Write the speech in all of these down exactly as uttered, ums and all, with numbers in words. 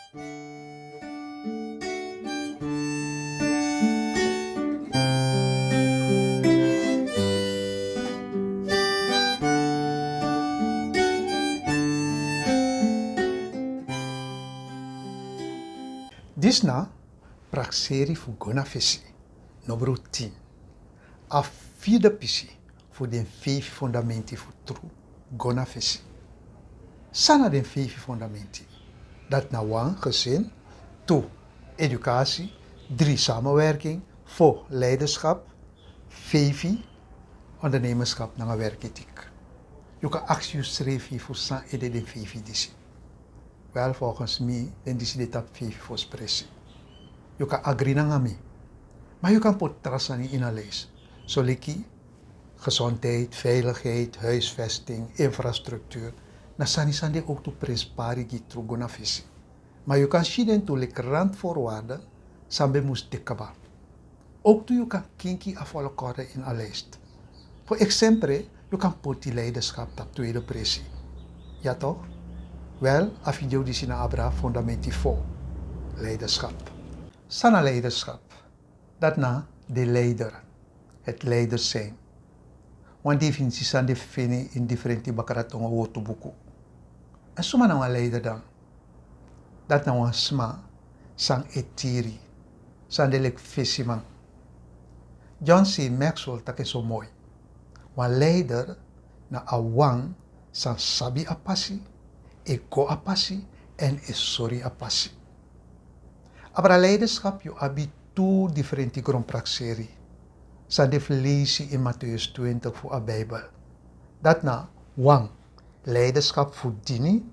Disi na prakseri fu go na fesi, nobru tin. A fide pisi fu den feifi fondamenti fu tru go na fesi. San na den feifi fondamenti? Dati na wan, gezin. Tu, edukasi. Dri, samenwerking. Fo, leiderschap. Feifi, ondernemerschap nanga werketik. Yu kan aksi yusrefi fu san ede den feifi disi. Wel, volgens mi, den disi de tapu feifi fosi presi. Yu kan agri nanga mi. Ma yu kan poti tra sani ini a lijst. Soliki, gezondheid, veiligheid, huisvesting, infrastructuur. Na sani san de owktu prenspari gi tru go na fesi. Ma yu kan si den tu leki randvoorwaarden san ben mus de kaba. Owktu yu kan kinki a volgorde ini a lijst. Fu eksempre, yu kan poti leiderschap tapu tweede presi. Ya toch? Wel, a video disi na abra fondamenti fo. Leiderschap. San na leiderschap? Dati na de leider, het leider zijn. Wan definisi san de feni ini difrenti bakra tongo wortubuku. Èn suma na wan leider dan? Dati na wan sma san e tiri, san de leki fesiman. John C. Maxwell taki en so moi: wan leider na a wan san sabi a pasi, e go a pasi, èn e sori a pasi. Abra leiderschap yu abi tu difrenti gronprakseri san de fu leisi ini Mateus twintig fu a Bijbel. Dati na wan, leiderschap fu dini,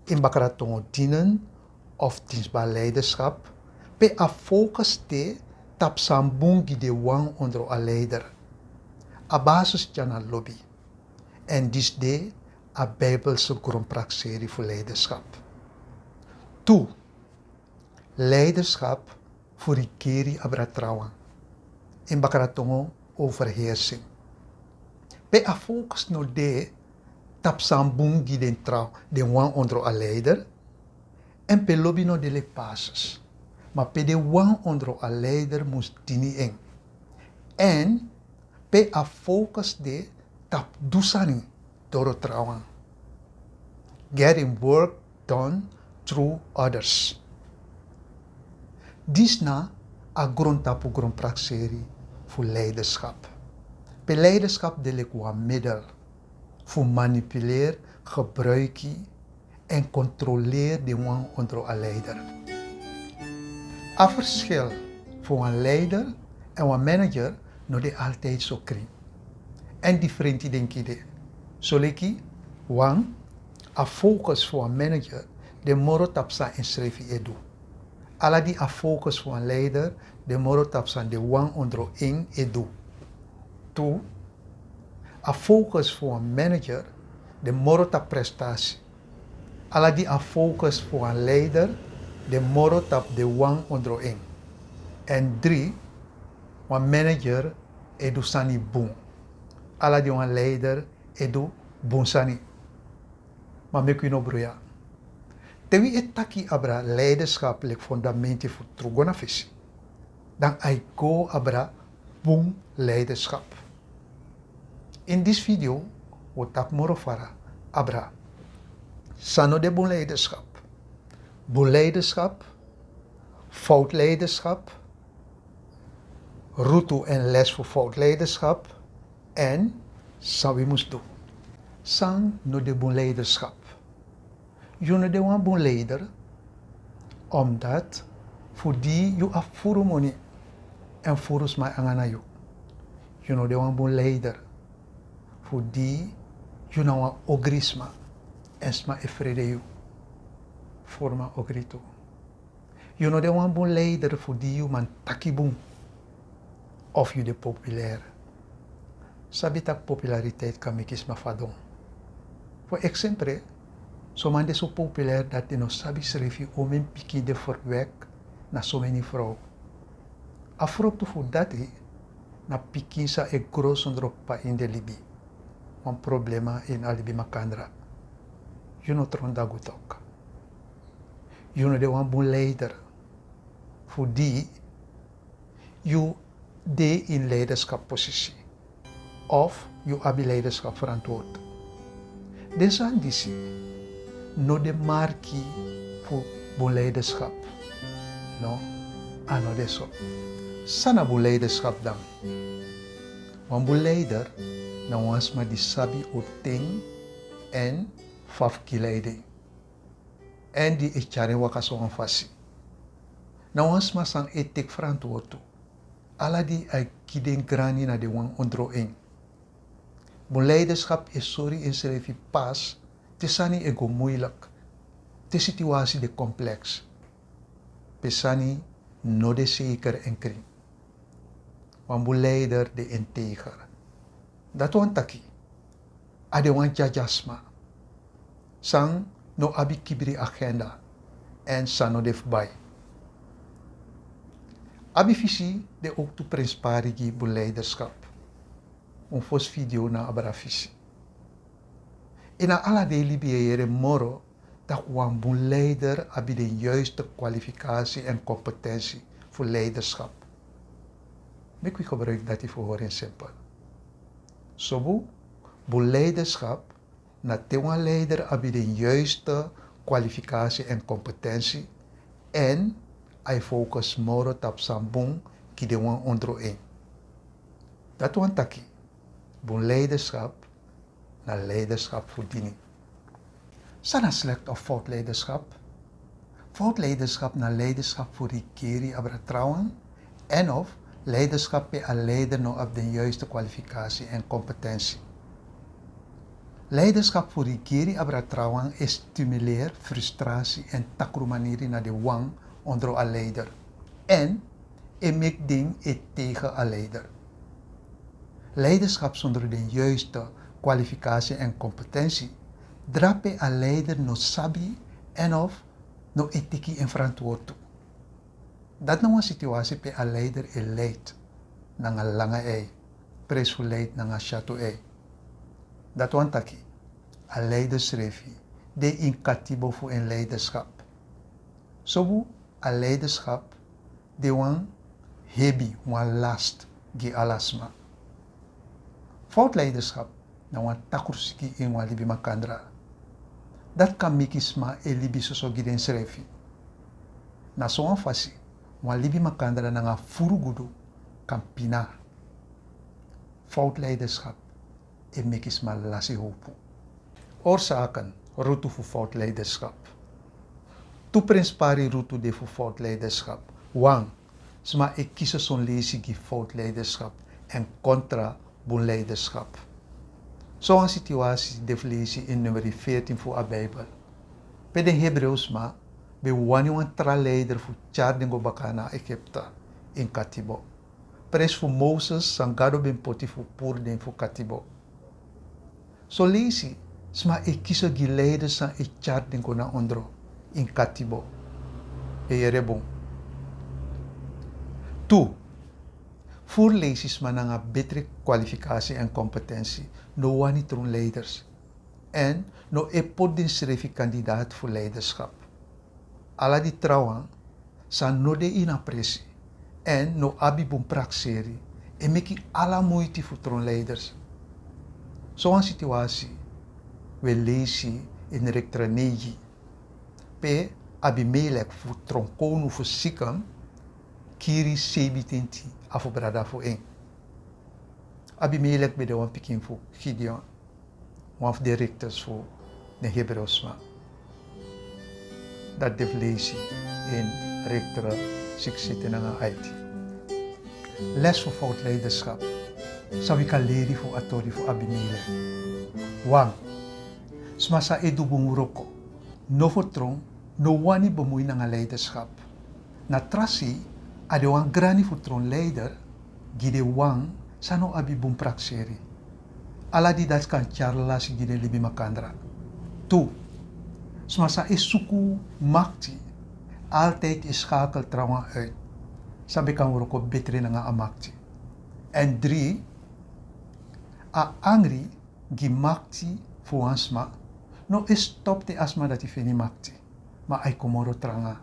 ini bakra tongo dienen of dienstbaar leiderschap, pe a focus de tapu san bun gi den wan ondro a leider. A basis tyari na lobi. Èn disi de a Bijbelse gronprakseri fu leiderschap. Tu, leiderschap fu regeri abra trawan. Ini bakra tongo overheersing. Pe a focus no de tapu san bun gi den tra, den wan ondro a leider, èn pe lobi no de leki basis, ma pe den wan ondro a leider mus dini en. Èn pe a focus de tapu du sani doro trawan. Getting work done through others. Disi na a grontapu gronprakseri fu leiderschap. Pe leiderschap de leki wan middel fu manipuleri, gebruiki èn kontroleri den wan ondro a leider. A verschil fu wan leider èn wan manager no de altijd so krin. Èn difrenti denki de. Soleki, wan, a focus fu wan manager de moro tapu san ensrefi e du. Ala di a focus fu wan leider de moro tapu san den wan ondro en e du. Tu, a focus fu wan manager de moro tapu prestasi. Ala di a focus fu wan leider de moro tapu den wan ondro en. Èn dri, wan manager e du sani bun. Ala di wan leider e du bun sani. Ma meki wi no bruya. Te wi e taki abra leiderschap leki fondamenti fu tru go na fesi, dan a e go abra bun leiderschap. Ini disi video wi o taki moro fara abra san no de bun leiderschap, bun leiderschap, fout leiderschap, rutu èn les fu fout leiderschap, èn san wi mus du. San no de bun leiderschap? Yu no de wan bun leider, omdat fu di yu abi furu moni èn furu sma e nanga na yu. Yu no de wan bun leider, fu di yu na wan ogri sma èn sma e frede yu. Furu man ogri tu. Yu no de wan bun leider fu di yu man taki bun of yu de populair. Sabi tak' populariteit kan meki sma fadon. Fu eksempre, son man de so populair dati den no sabi srefi omeni pikin den ferwek na someni frow. A fruktu fu dati na pikin san e gro sondro p'pa ini den libi. Wan problema ini a libi makandra. Yu no tron dagu tok. yu no de wan bun leider fu di yu de ini leiderschap posisi of yu abi leiderschap verantwoord. Den sani disi no de marki fu bun leiderschap. No, a no de so. San na bun leiderschap dan? Wan bun leider na wan sma di sabi owru ten èn fa fu gi leiding, èn di e tyari en waka sowan fasi. Na wan sma san e teki frantwortu ala di a e gi den grani na den wan ondro en. Bun leiderschap e sori ensrefi pas te sani e go moeilijk, te situasi de complex, pe sani no de zeker en krin. Wan bun leider de integer. Dati wani taki a de wan dyadyasma san no abi kibri agenda èn san no de fu bai. Abi fisi de owktu prenspari gi bun leiderschap. Un fosi video na abra fisi. Ini a ala dei libi e yere moro tak' wan bun leider abi den yuiste kwalifikasi èn kompetensi fu leiderschap. Meki wi gebruiki dati fu hori en simpel. Sobu, bun leiderschap na te wan leider abi den yuiste kwalifikasi èn kompetensi èn a e focus moro tapu san bun gi den wan ondro en. Dati wani taki bun leiderschap na leiderschap fu dini. San na slecht of fout leiderschap? Fout leiderschap na leiderschap fu regeri abra trawan èn of leiderschap pe a leider no abi den yuiste kwalifikasi èn kompetensi. Leiderschap fu regeri abra trawan e stimuleri frustrasi èn takrumaniri na den wan ondro a leider èn e meki den e tegen a leider. Leiderschap sonder den yuiste kwalifikasi èn kompetensi drape a leider no sabi èn of no e teki en frantwortu. Dati na wan situasi pe a leider e leid nanga langa ei, pres fu leid nanga syatu ei. Dati wani taki a leider srefi de ini katibo fu en leiderschap. Sobu a leiderschap de wan hebi, wan last gi ala sma. Fout leiderschap na wan takrusiki ini wan libi makandra. Dati kan meki sma e libi soso gi densrefi. Na sowan fasi wan libi makandra nanga furu gudu kan pina. Fout leiderschap e meki sma lasi howpu. Orsaken, rutu fu fout leiderschap. Tu prenspari rutu de fu fout leiderschap. Wan, sma e kisi son leisi gi fout leiderschap èn kontra bun leiderschap. Sowan situasi de fu leisi ini numeri veertien fu a Bijbel, pe den Hebrew sma ben wani wan tra leider fu tyari den go baka na Egipte ini katibo. Pres fu Moses san Gado ben poti fu puru den fu katibo. Son leisi sma e kisi gi leider san e tyari den go na ondro ini katibo. E yere bun. Tu, furu leisi sma nanga betre kwalifikasi èn kompetensi no wani tron leiders èn no e poti densrefi kandidati fu leiderschap. Ala di trawan san no de ini a presi èn no abi bun prakseri e meki ala muiti fu tron leiders. Sowan situasi wi e leisi ini Rektra neigi, pe Abimelek fu tronkownu fu Sikem kiri seibintenti a fu brada fu en. Abimelek ben de wan pikin fu Gideon, wan fu den rikters fu den Hebrew sma. Dati de fu leisi ini Rektra siksiti nanga aiti. Les fu fout leiderschap san wi kan leri fu a tori fu Abimelek. Wan, sma san e du bun wroko, no fu tron, no wani bemui nanga leiderschap. Na tra sei a de wan grani fu tron leider gi den wan san no abi bun prakseri. Ala di dati kan tyari lasi gi den libi makandra. Tu, sma san e suku makti altijd e skakel trawan uit san ben kan wroko betre nanga a makti. Èn dri, a angri gi makti fu wan sma no e stop te a sma dati feni makti. Ma a e kon moro tranga.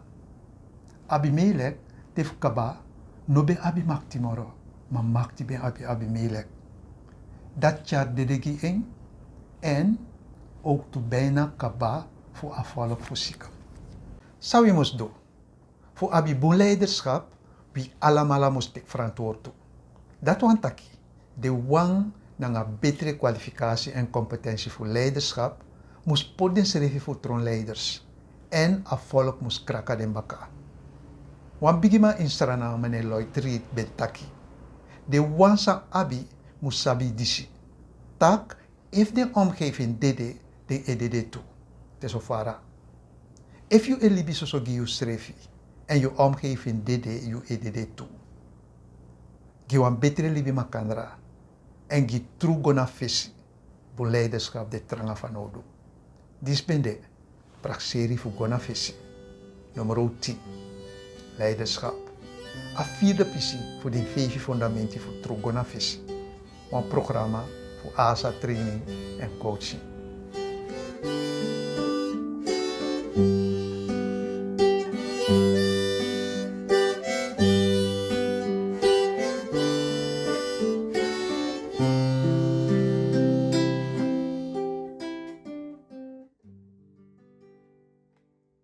Abimelek, te fu kaba, no ben abi makti moro, ma makti ben abi Abimelek. Dati tyari dede gi en, èn owktu bina kaba fu a folku fu Sikem. San wi mus du? Fu abi bun leiderschap, wi alamala mus teki frantwortu. Dati wani taki, den wan nanga betre kwalifikasi èn kompetensi fu leiderschap mus poti densrefi fu tron leiders èn a folku mus kraka den baka. Wan bigiman ini Sranan, meneer Lloyd Reed, ben taki: den wan san abi mus sabi disi, tak' efu den omgeving dede, den e dede tu. Te so fara. Efu yu e libi soso gi yusrefi èn yu omgeving dede, yu e dede tu. Gi wan betre libi makandra èn gi tru go na fesi. Bun leiderschap de tranga fanowdu. Disi ben de prakseri fu go na fesi, numero tin. Leiderschap, a virde pisi fu den feifi fondamenti fu tru go na fesi. Wan programa fu ASA training èn coaching.